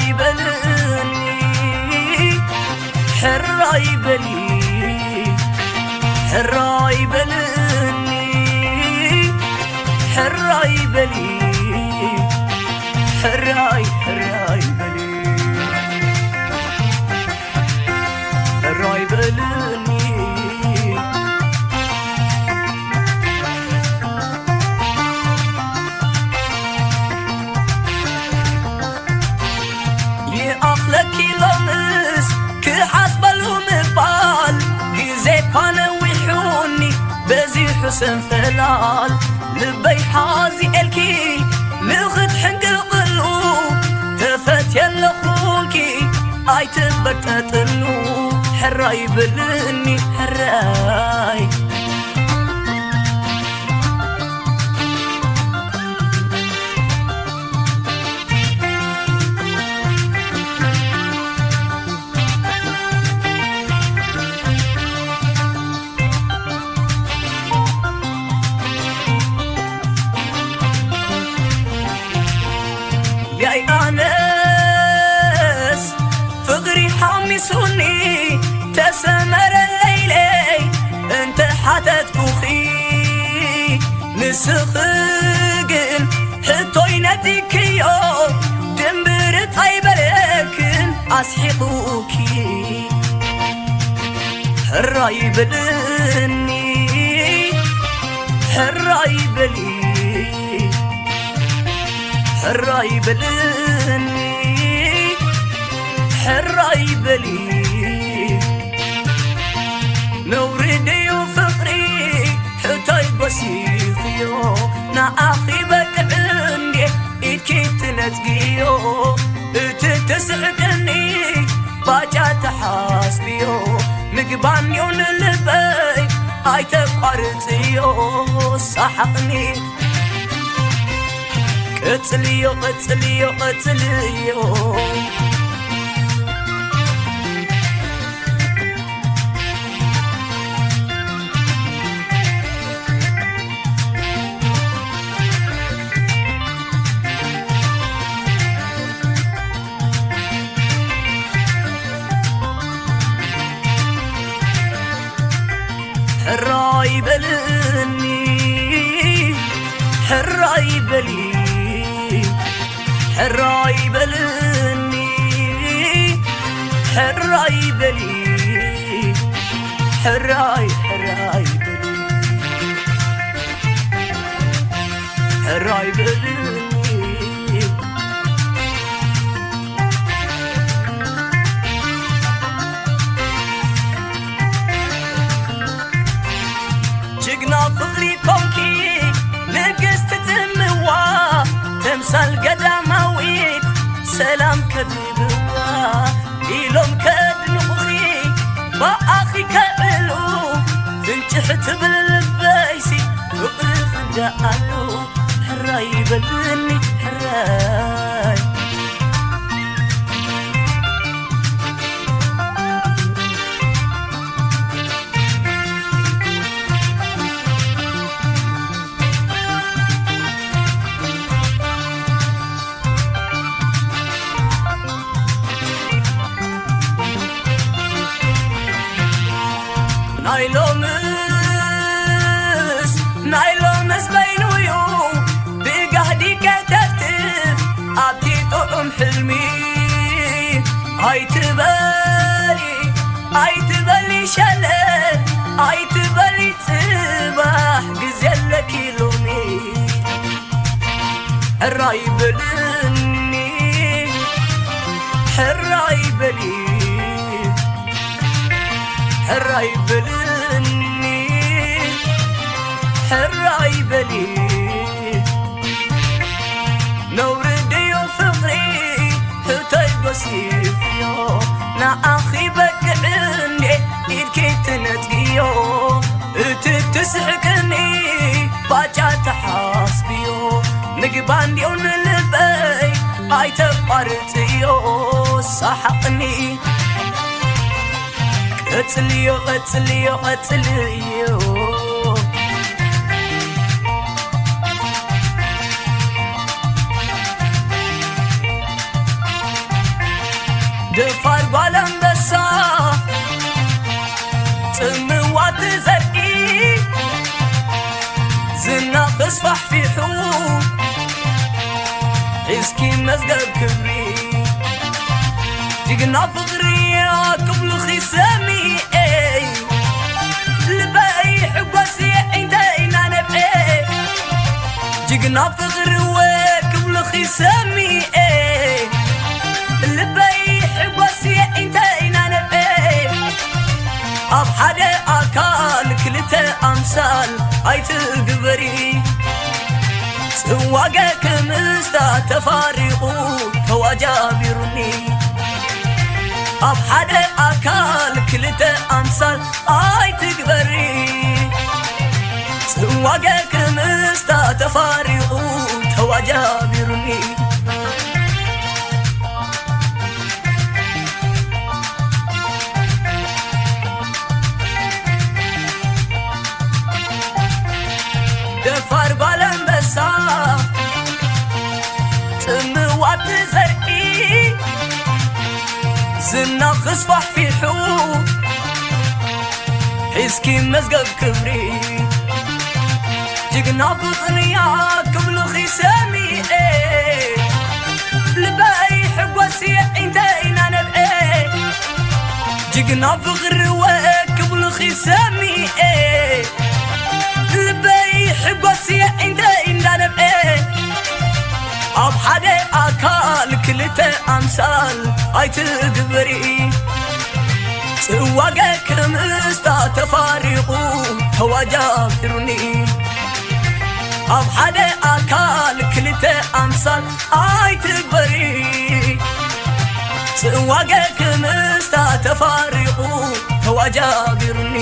ይበልኒ ሕራይ በሊ ሕራይ በልኒ ሕራይ በሊ ሕራይ ሕራይ በሊ ሕራይ በልኒ ይኣኽለኪ ሎምስ ክሓስበሉ ምባል ግዜ እኳ ነዊሑኒ በዚሑ ሰንፈላል ልበይ ሓዚኤልኪ ንኽትሕንቅቕሉ ተፈትየ ኣለኹልኪ ኣይትበጠጥሉ ሕራይ በልኒ ሕራይ ያይ ኣነስ ፍቕሪ ሓሚሱኒ ተሰመረ ለይለይ እንተ ሓተትኩኺ ንስኺ ግን ሕቶይ ነጺክዮ ድምብርጽ ኣይበለክን ኣስሒቑኪ ሕራይ በልኒ ሕራይ በሊ ሕራይ በልኒ ሕራይ በሊ ነውሪ ድዩ ፍቕሪ ሕቶይ ጎሲኽዮ ንኣኺ በቅዕ እንዴ ኢድኪ ትነጽግዮ እቲ ትስሕቅኒ ባጫ ተሓስብዮ ምግባንዮ ንልበይ ኣይተቋርጽዮ ሰሓቕኒ ቀጽልዮ ቀጽልዮ ቀጽልዮ ሕራይ በልኒ ሕራይ በሊ ሕራይ በልኒ ሕራይ በሊ ሕራይ ሕራይ በሊ ሕራይ በልኒ ጅግና ፍቕሪ ኮንኪ ንግስቲ ጽምዋ ተምሳል ገዳማዊት ሰላም ከቢብዋ ኢሎም ከድንቑኺ ብኣኺ ከዕሉ ፍንጭሕ ትብል ልበይሲ ፍቕሪ ክንደኣሉ ሕራይ ይበልኒ ሕራይ ናይ ሎምስ ናይ ሎምስ በይኑዩ ብጋህዲ ከተትፍ ኣብቲ ጥዑም ሕልሚ ኣይትበሊ ኣይትበሊ ሸለል ኣይትበሊ ጽባሕ ግዜ ኣለኪ ሎሚ ሕራይ በልኒ ሕራይ በሊ ሕራይ በልኒ ሕራይ በሊ ነውሪ ድዩ ፍቕሪ ሕቶይ ጎሲፍዮ ንኣኺ በቅዕ እንዴ ኢድኪ ትነጽግዮ እቲ ትስሕቅኒ ባጫ ተሓስብዮ ምግባ እንድዮ ንልበይ ኣይተቋርጽዮ ሰሓቕኒ ቀጽልዮ ቀጽልዮ ቀጽልዮ ደፋር ጓል ኣንበሳ ጽምዋ ትዘርኢ ዝና ተስፋሕፊሑ ሒዝኪ መዝገብ ክብሪ ጅግና ፍቕሪ ክብሉኺ ሰሚኤ ልበይ ሕጎስ የዒንተይ ናነብኤ ጅግና ፍቕሪ ወ ክብሉኺ ሰሚኤ ልበይ ሕጎስ የዒንተይ ናነብኤ ኣብ ሓደ ኣካል ክልተ ኣምሳል ኣይትግበሪ ጽዋገ ክምስታ ተፋሪቑ ተዋጃቢሩኒ ኣብ ሓደ ኣካል ክልተ ኣምሳል ኣይትግበሪ ጽዋገ ክምስታ ተፋሪቑ ተዋጃቢሩኒ ደፋር ጓል ኣንበሳ ጽምዋ ትዘርኢ ዝና ክስፋሕፊሑ ሒዝኪ መዝገብ ክብሪ ጅግና ፍቕርያ ክብሉኺ ሰሚኤ ልበይ ሕጎስ የዒንተይ ናነብኤ ጅግና ፍቕሪ ወ ክብሉኺ ሰሚኤ ልበይ ሕጎስ የዒንተይ እንዳነብኤ ኣብ ሓደ ኣካል ክልተ ኣምሳል ኣይትግበሪ ጽዋገ ክምስታ ተፋሪቑ ተዋጃቢሩኒ ኣብ ሓደ ኣካል ክልተ ኣምሳል ኣይትግበሪ ጽዋገ ክምስታ ተፋሪቑ ተዋጃቢሩኒ